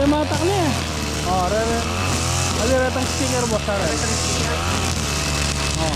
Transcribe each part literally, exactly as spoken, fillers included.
Matak na eh. O, re, re. Ali, retang sticker, boss, are. Retang sticker. O.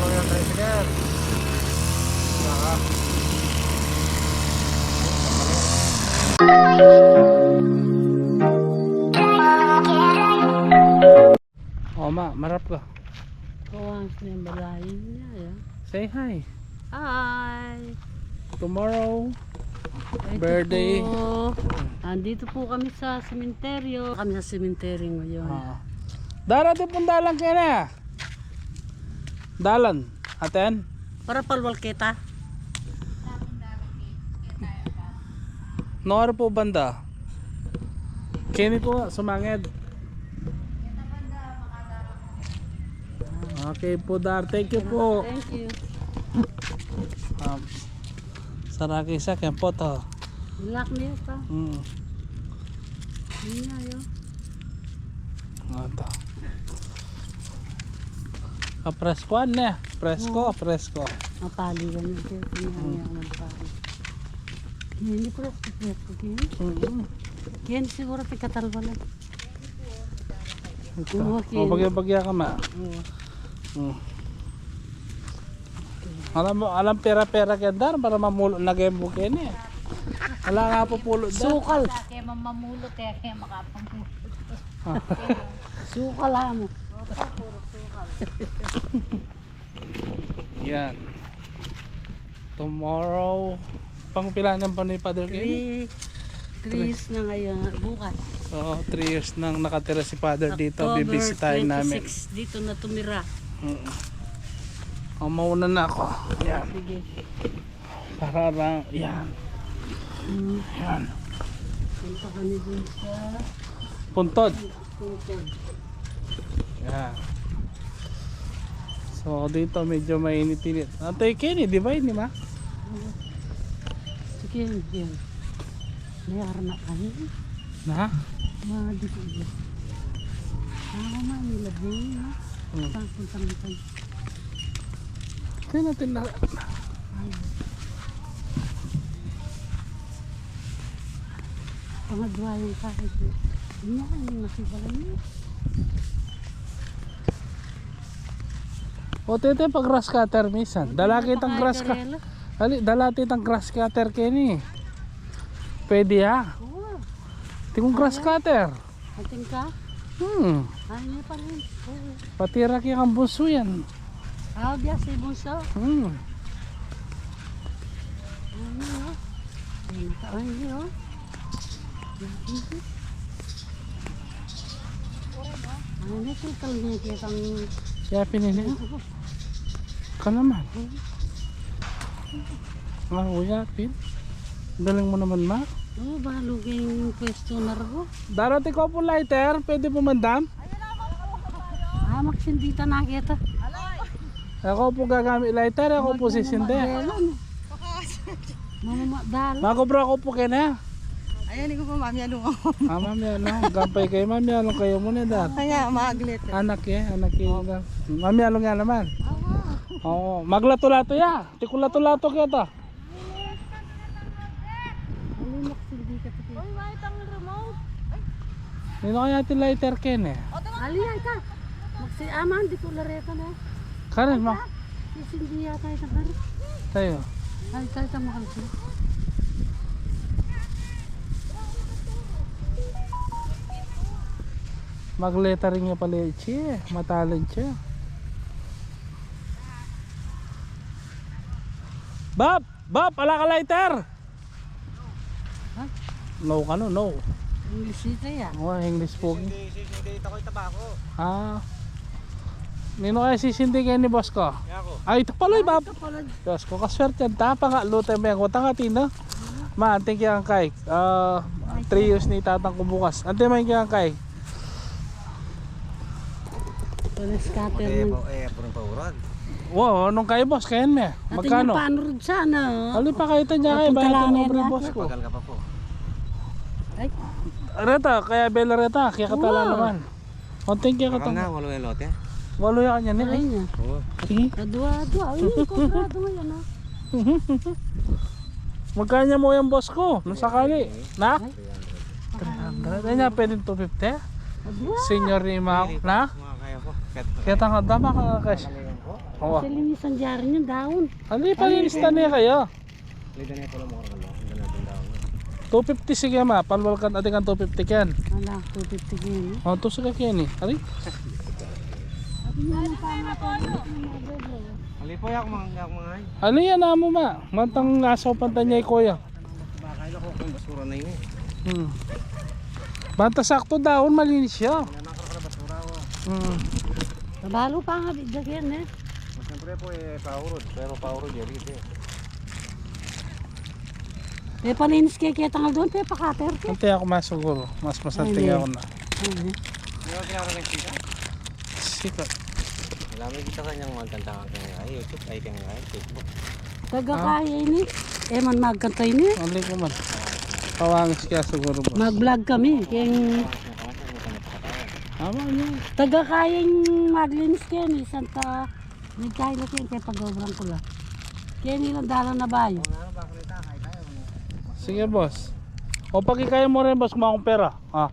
Retang sticker. O, ma, marap ka. Kawang sa yung balayan niya, ya. Say hi. Hi. Tomorrow, Ito birthday. Po, andito po kami sa sementeryo. Kami sa sementeryo ngayon. Ah. Darating pong dalan kayo na. Dalan. Aten? Para palwal kita. Nor po banda. Kini po, sumanged. Okay po, Dar. Thank you po. Thank you. Um, saraki sa kempo to. Ilak niya pa. Mm. Yun nga, yun. Ano to? Kapreskuan ne. Presko, Oo. Presko. Mapali ka niya, kaya kanya Mm. niya magpali. Hindi ko lang presko, kaya. Mm. Kaya siguro pagkatalwa lang. Ito. Okay. O, bagya-bagya ka, ma. Oo. Hmm. Alam mo, alam pera-pera kaya, Dar, para mamulo na kaya buke ni. Ala nga po pulo, Dar. Sukal. Kaya mamamulo, kaya, kaya makapamulo. Ah. Sukal, amo. Opo, puro sukal. Yan. Tomorrow, pang pila nang pa ni Father Kenny? Three, three Three. years na ngayon, bukas. Oo, three years nang nakatira si Father dito, October bibisitahin namin. twenty-six, dito na tumira. Mm. O, mauna na ako. Yan. Sige. Para lang, yan. Mm. Yan. Punta kami dun sa Puntod. Yan. So, dito medyo mainit-init. Ate Kenny, di ba yun, di ba? Sige, yan. May arma kami. Na? Mga di ko yun. Ako man, nilabing, ha? Hmm. Saan kung saan kung Kaya natin na. Ay. Pangadwa yung kahit yun. Yan, yung nasibalan niya. O, tete, pag grass cutter, misan. Dala kitang grass cutter. Ali, dala kitang grass cutter, Kenny. Pwede, ha? Oo. Tingong grass cutter. Ating ka? Hmm. Ay, niya pa rin. Oo. Patira kaya kang bunso yan. Ah, biya si bunso. Hmm. Ano, no? Ay, naka-, ay, no? Ano, ito, ito, ito, ito, ito, Siya pinili. Ka naman. Ah, uya, Pin. Galing mo naman, ma. Oo, baluging pwesto na rin. Darating ko po lighter, pwede po mandam? Ah, magsindita na kita. Ako po gagamit lighter, ako po sisindi. Mama, dal. Makubra ko po kaya na. Ayan, ikaw po, Mami Along. Ah, Mami Along. Gampay kayo, Mami Along kayo muna, Dar. Kaya, maglit. Anak eh, anak eh. Mami Along yan naman. Oo, maglato-lato ya. Tikulato-lato kita. Uy, may tang remote. Ay. Nino kaya ti lighter ken eh? Alian ka. Magsi aman, di ko lareta na. Karen mo. Sisindi yata ito, Karen. Tayo. Ay, tayo, tayo, mahal ko. Mag-lettering ya pala, Che. Matalent siya. Bab! Bab! Ala ka lighter! Ha? No ka no, no. English ito ya. Oh, English po. Sisindi, sisindi ito ko tabako. Ah. Nino kaya sisindi kayo ni boss ko? Kaya ako. Ay, ito pala, Bab. Ito pala. Diyos ko, kaswerte yan. Tapa nga, lute me. Kutang ati na. Ma, anting kaya kay. Ah, three years ni tatang ko bukas. Anting may kaya kay. Police cutter. Eh, pa, eh, purong paurag. Wow, anong kayo, boss? Kayan me? Magkano? Panurod sana. Ali pa kayo tanya kay, bayad ko ng boss ko. Pagal ka pa po. Ay. Reta, kaya bela reta, kaya katala naman. Konting kaya katang. Walo yung lote. Walo yung kanya ni. Ay, niya. Oo. Sige. Adwa, adwa. Ay, yung kontrado ngayon, ah. Magkanya mu yan, boss ku? Nung sakali. Na? Three hundred. Ay, nya, pwedeng two fifty? Senior ni Mau, na? Kaya tanggal dama ka, guys. Oo. Sa linisan diyari niyan, daun. Ano yung palilista niya kayo? Two fifty, sige, ma. Palwal kan, atin kan two fifty ken. Ala, two fifty ken, eh. O, two sige ken, eh. Ari? Sabi niya, ano pa nga pa, ano pa nga pa, ano? Ali po, yak mga, yak mga, ay. Ano yan, amo, ma? Mantang aso pantanya, kuya. Baka ilo ko kung basura na yun, eh. Hmm. Banta sakto daun, malinis siya. Wala nang karakal basura, oh. Hmm. Mabalo pa nga, bigyan yan, eh. Siyempre po, eh, paurod. Pero paurod, yari, eh. Pepalinis ke, ketang aldon, pepakater ke. Ante aku mas siguru, mas masanting aku na. Hindi ko kilala ng sika. Sika. Alam mo, kita kanyang magkanta ka kanya, ay, YouTube, ay, kanya, ay, Facebook. Taga kaya ini. E man magkanta ini. Hindi ko man. Pawangis kaya siguro, boss. Mag-vlog kami. Keng tama niya. Taga kayang maglinis keni, Santa May kain na kaya, kaya pag-obran ko la. Kaya nilang dalan na bayo. Sige, boss. O, pag ikaya mo rin, boss, kumakong pera. Ha?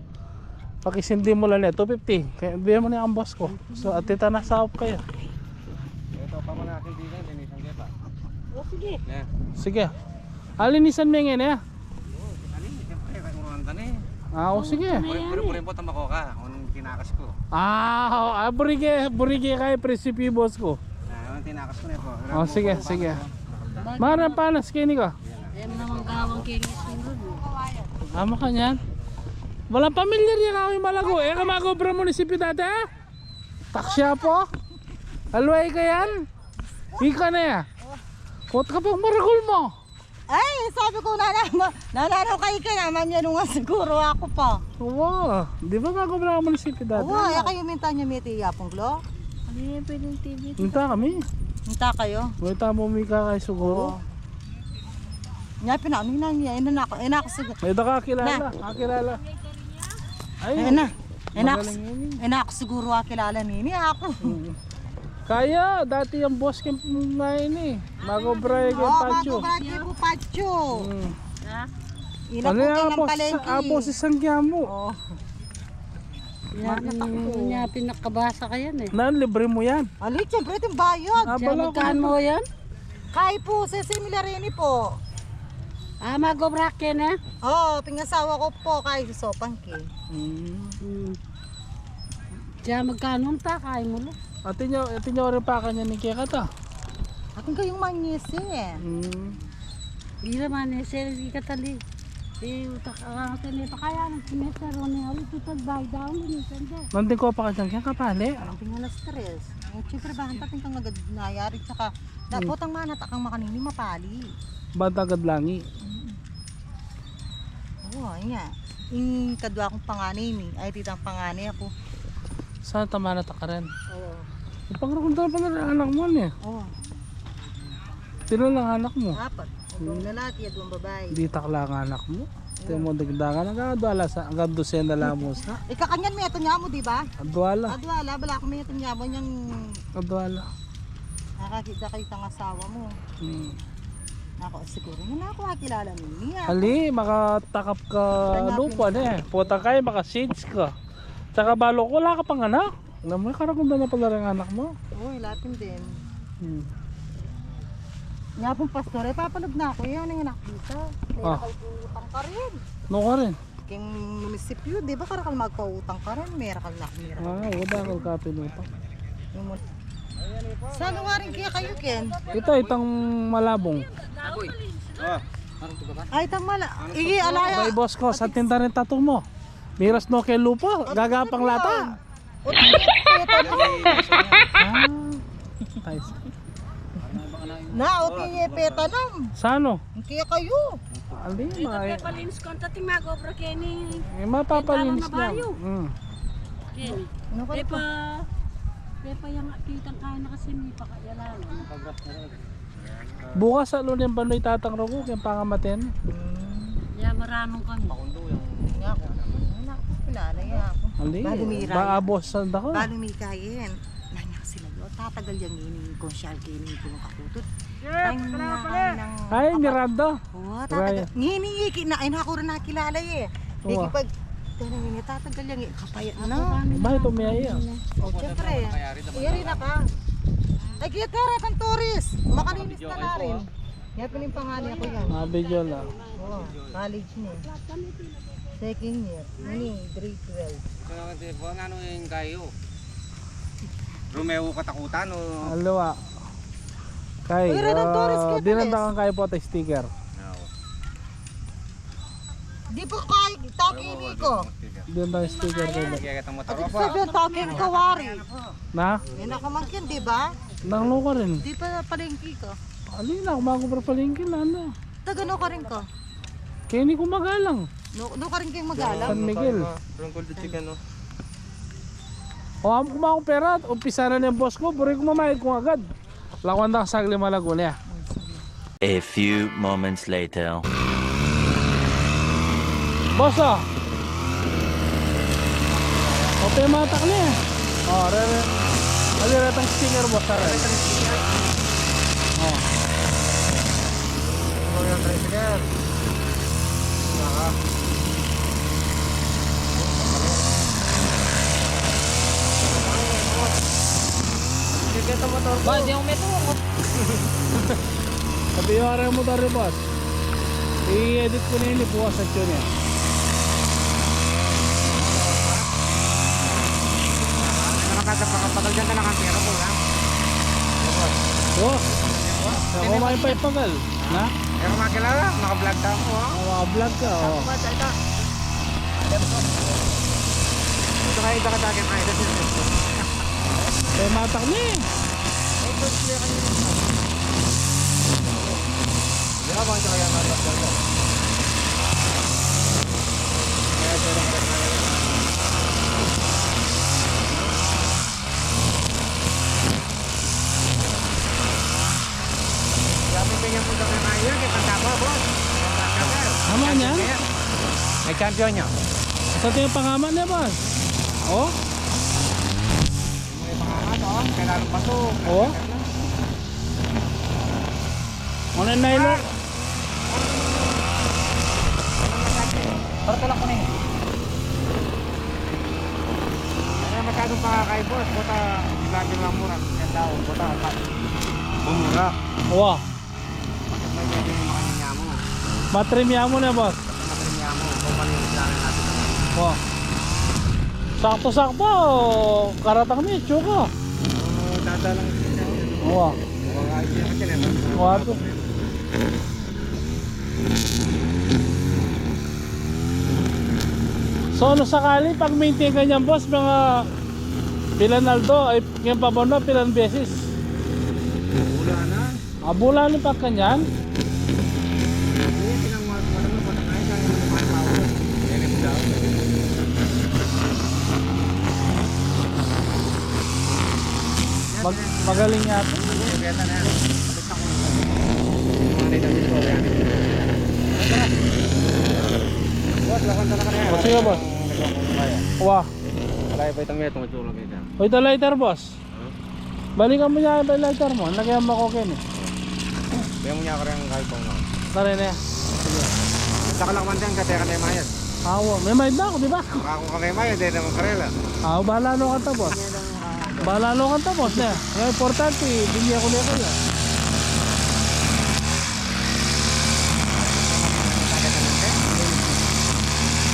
Pakisindi mo lang niya, two fifty. Kaya bigyan mo niya ang boss ko. So, at tita, nasa up kayo. Ito pa mo na akin, di na, linisan kita. O, sige. Yan. Sige. Alinisan mo ngayon, eh. Ah, o, sige. Buri, buri, buri po, tamako ka. Kung anong tinakas ko. Ah, o, ah, buri ke, buri ke kay presipi, boss ko. Ah, anong tinakas ko na po? O, sige, sige. Mara panas kini ka. Ayan naman gawang kini siguro. Ama ka niyan? Walang pamilyar yan, kawin malago. E ka mag-obra munisipyo dati, ha? Taksya po? Alway ka yan? Ika na ya. Kot ka pang maragul mo. Ay, sabi ko, nana, ma-, nananaw kayo ka naman yan, nung siguro ako pa. Wa, di ba bago pa naman si Pidad? Wa, e kayo minta niya miti yapong glo? Ano yan, pwedeng T V? Minta kami. Minta kayo? Wa, tamo mi kakay siguro. Oo. Nya, pinaminan niya, ina na ako, ina ako siguro. May da kakilala, Na. kakilala. Ay, Ayan na. Anak, magaling yun eh. Anak siguro akilala nini ako. Mm. Kaya, dati yung boss kay nga ini. Magobra kay O, Pacho. Magobra kay Pacho. Mm. Ha? Ina Ano po yung kay apos, Palengke. apos isang kiyamo? O. Yan, Marna takbo. Yan, pinakabasa ka yan eh. Nan, libre mo yan. Ali, siyempre, itong bayad. Ah, Siya, bala ko magkano na. yan? Kay po, si Similarini po. Ah, magobra ke na? Oo, pingasawa ko po kay Sopan ke. Mm. Mm. Siya, magkano ang pakay mo, lo? Ate nyo, ate nyo rin pa kanya ni Kekata. Atin kayong manyisi. Mm. Di naman, eh, sir, di katali. Eh, utak, ah, atin, eh, pakaya ng semester, o, ni, ali, tutag, bay, daon, ni, sanda. Nandun ko pa ka dyan, kaya kapali. Atin alas tres. O, siyempre, bakit atin kang agad nayari, tsaka, Mm. dapat ang manat akang makanini, mapali. Bata agad langi. Mm. Oo, anya. Ing kadwa kong panganay ni, ay, titang panganay ako. Sa tama na takaran. Oo. Ipangrakon ta pala ng anak mo, ni. Oo. Pila lang anak mo? Apat. Itong Hmm. lalaki, itong babae. Di takla ang anak mo. Tiyan mo, dagdagan. Ang adwala sa, hanggang dosena lang mo sa. Ikakanyan mi, ito niya mo, di ba? Adwala. Adwala, bala kami, ito niya mo, niyang Adwala. Nakakita kayo tang asawa mo. Hmm. Ako, siguro yun ako kakilala niya. Ali, makatakap ka Kanya lupa, pinsan. eh. Puta kayo, maka-shades ka. Tsaka balo ko, wala ka pang anak. Alam mo, karakundan na pala rin anak mo. Uy, lahat din. Hmm. Nga pong pastor, eh, papalog na ako. Yan ang anak dito. May Ah. nakal po utang ka rin. No ka rin? King munisipyo, di ba, karakal magpautang ka rin? Merakal na, merakal. Ah, wala akong kapin utang. Yung mun- Saan nga rin kaya kayo, Ken? Ito, itang malabong. Ay, itang mala-, igi, alaya. Bay, boss ko, sa tinda rin tattoo mo. Miras no kay lupa, gagapang lata. Uti, peta na. Ah, nice. Na, uti, peta na. Sano? Kaya kayo. Ali, Ito, may pepalinis ko, ang tating mag-obra keni. Eh, mapapalinis Tentara na lang. bayo. Mm. Keni. Ano ka Pepa, pepa yung kitang kaya na kasi may pakailan. Bukas sa lunes, banoy tatang Rogo, kaya pangamaten. Hmm. Ya, maranong kami. Pakundo yung Nga ako. Anak ko, kilala niya ako. Ali, Balumira ba yan. abos sa dako? Balumika yan. Nanya ko sila yun. Tatagal yang ini, konsyal kini, pulung kakutud. Ay, Miranda. Wa, tatagal. Ngini, iki na, ay, naku rin nakilala, e. Wa. Iki pag, tanang ini, tatagal yang, e, kapayat na. Bakit umiyayi, a? O, siyempre. Iyari na ka. Ay, kita, retang turis. Makalinis na la rin. Yan pa rin pangalan ko yan. Mga video la. O, college ni. Second year. Ini, grade twelve. Ito naman, di ba? Ano yung kayo? Romeo katakutan o? Aliwa. Kay, uy, Redentoris, a, kita, di rin Nes. Tangan kayo po tayo sticker. Di pa kay, taki ini ko. Di rin tayo sticker kayo. Kaya kita mo Ati taro pa. Sabihan, taki ini ko, wari. Na? Yan ako mangkin, di ba? Nang luka rin. Di pa palengke ko. Ali na, kumago pa palengke na, ano? Taga no ka rin ko? Kaya ini ko magalang. No, no ka rin kayong magalang? San Miguel. Rungkol di chicken, no? O, am, kumago pera, umpisa na niyang boss ko, buri ko mamayad kung agad. Lakuan da ka sagli malago na. A few moments later. Boss, o. O, pematak na, e. O, re, re. Ali, retang sticker, boss, a, re. O. Ano yung tricycle? Baka. Sige, ito motor ko. Ba, di ako may tuwang. Sabi yung araw mo tari, boss. I-edit ko na yun, bukas at yun, e. Nakapasa pa kapag dyan ka nakapira po, ha? O. Ako may paipagal. Na? Pero makilala, naka-vlog tayo mo, ha? O, naka-vlog ka, o. Ito kayo, ito ka dati, mga ito. Pematak na, e. Ama niya? May champion niya. Sa tingin pangaman niya, boss? O? May pangaman, o. Kailangan pa to. O? Ano na ilo? Para talak ko na yun. Ano masyadong pakakay, boss? Buta, lagi lang mura. Yan daw, buta, pa. Bumura. Wa. May pwede yung makanya mo. Matrim ya mo na, boss. Matrim ya mo. Kung paano yung kailangan natin. Wa. Sakto-sakto, karatang mi, tsuka. Oo, dadalang. Wa. Wa to. So, ano sakali pag-maintain ka niyan, boss, mga pilan aldo, ay, yung pabon na, pilan beses? Wala na. Abulan ni pagkanyan? Hindi, pinanguha ko na, patakain ka, hindi mo kaya mawala. Yan, hindi daw. Mag-, magaling yata. Benta na yan. Boss, lawan ka na ka na yan. O, sige, boss. Wa. Wala yung itong may tungkol kayo dyan. O, ito lighter, boss. Balikan mo niya yung lighter mo. Lagyan mo ko ken, e. Bigyan mo niya ako rin ang kalpong, no? Tara na. Sige. Sa kalakuan dyan, kasi ka na mayad. Awa, may mayad na ako, di ba? Ako ka may mayad, eh, naman karela. Awa, bahala no kanta, boss. Bahala no kanta, boss, ne. Ang importante, binigyan ko na kayo.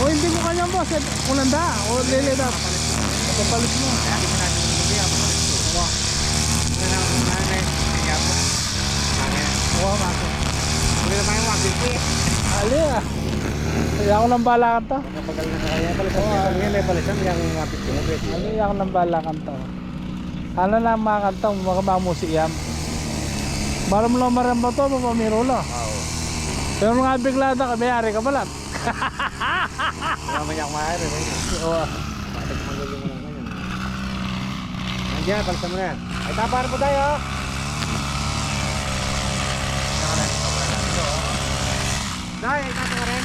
O, hindi ko kanya, boss. Kung nanda, o, lele na. Papalit mo. Wa. Wa, mako. Ali, a. Kaya ako nang bala kanta. Kapagal na kaya pala sa ngayon, may palitan yang mapit ko na pwede. Ano yung nang bala kanta? Ano na mga kanta mo, baka mamusi yan. Baram lo, maram ba to, mapamiro lo. Oo. Pero mga bigla na kami, ari ka balat. Wala man yung maaari, eh. Oo. Bakit magulo mo lang ngayon? Nandiyan, palsa mo na yan. Ay, tapar po tayo. Dahil, ay, tapar ka rin.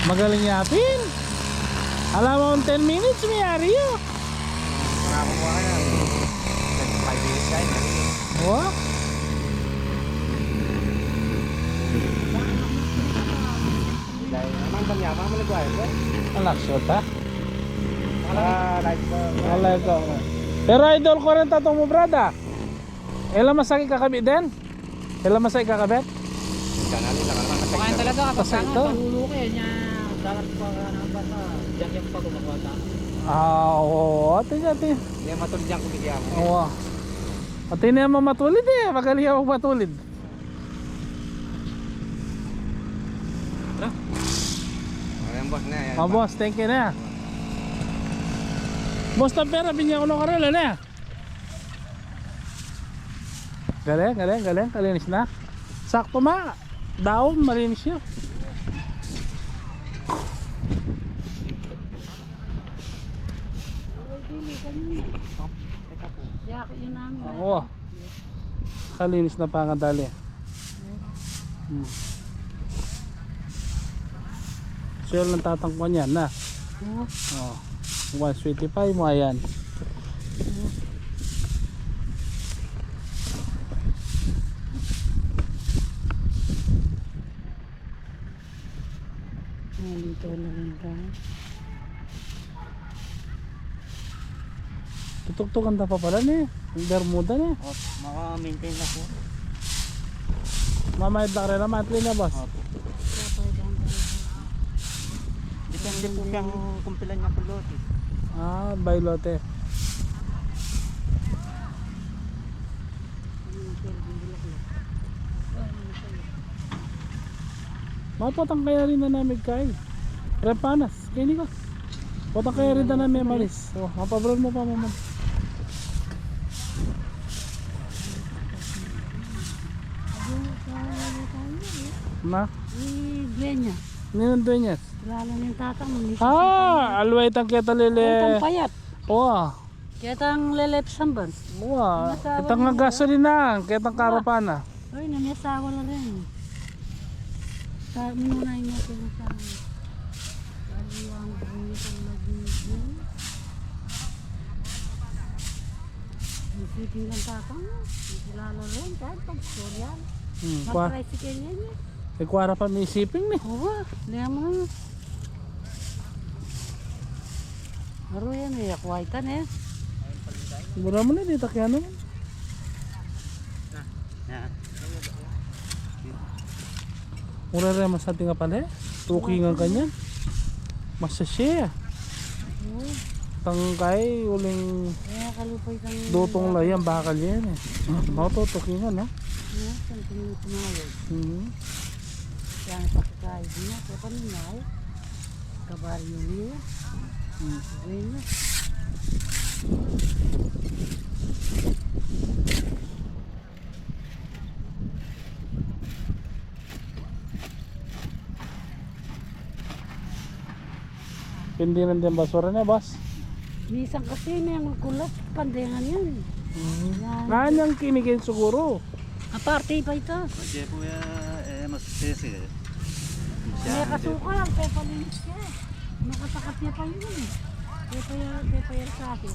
Magaling yapin. Alam mo, in ten minutes, may ari yun. Nakakuha ka na. Oh? Dahil naman ba niya, mamaligway ko? Anak, sota. Ah, like, uh, Alay ko. Pero idol ko rin tatang mo, brada. Ela masakit kakabit din? Ela masakit kakabit? Kanali lang naman. Kaya talaga, Masakit kapag to. Ano, palulo ka, eh, niya, dapat pa, ano, ba sa, diyan yung pag-umakwata. Ah, oo. Ate, ate. Hindi, matulid yan kung bigyan mo. Oo. Ate niya mamatulid eh. Magali ako matulid. Tara. Ayan, boss na yan. Oh, boss, thank you na. Boss, tapera, binya ko na karela na. Galing, galing, galing. Kalinis na. Sakto ma. Daun, malinis yun. Kaya ako yun namin. Oo. Kalinis na pangadali. Hmm. Swel ng tatang ko niyan na. Oo. Oh. One twenty-five mo, ayan. Nalito na rin tayo. Tutuktukan ta pa pala ni. Yung Bermuda ni. Opo, maka-maintain na po. Mamayad na ka rin na monthly na, boss? Opo. Depende po kung, kung pila niya po lote. Ah, by lote. Mapotang kaya rin na namin kay Repanas, kaya ni ka. Potang kaya rin na namin malis. Oh, mapabron mo pa, mama. Na? Ni Dueñas. Ni Dueñas. Kilala ni tatang mo, ni Ah, alway tang keta lele. Ay, tang payat. Oh. Ketang lele Samban. Wa, ketang gasolina, ketang karapana. Uy, namiasawa na rin. Sa, muna na yung mga pinuntahan. Bali, ang buhay ko lagi yun. Ang siting ng tatang, hindi kilala rin, kahit pag-istorya. Hmm, kwa- Mag-tricycle yan eh. E, kuara pa mi siping ni. Owa, lemon. Aru yan e, akuaitan e. Mura mu na, di takyan naman. Mura re, mas ating apale. Tukingan kanyan. Mas sasya. Tangkay, uling dutong la yan, bakal yan e. Matutukingan, ha? Yan, something na tumawag. Mhm. Yan, pakikain niya. Kaya pamingaw. Kabaryo niya. Hmm. Sige na. Pindi na din basura na, boss. Minsan kasi may ang kulat, pandengan yan. Mhm. Yan. Nanyang kinikin siguro. Aparte pa ito. Kasi po ya, e, mas sisi e. May kasukal, kaya palinis ka. Makatakap niya pa yun e. Kaya pa yan, kaya pa yan sa akin.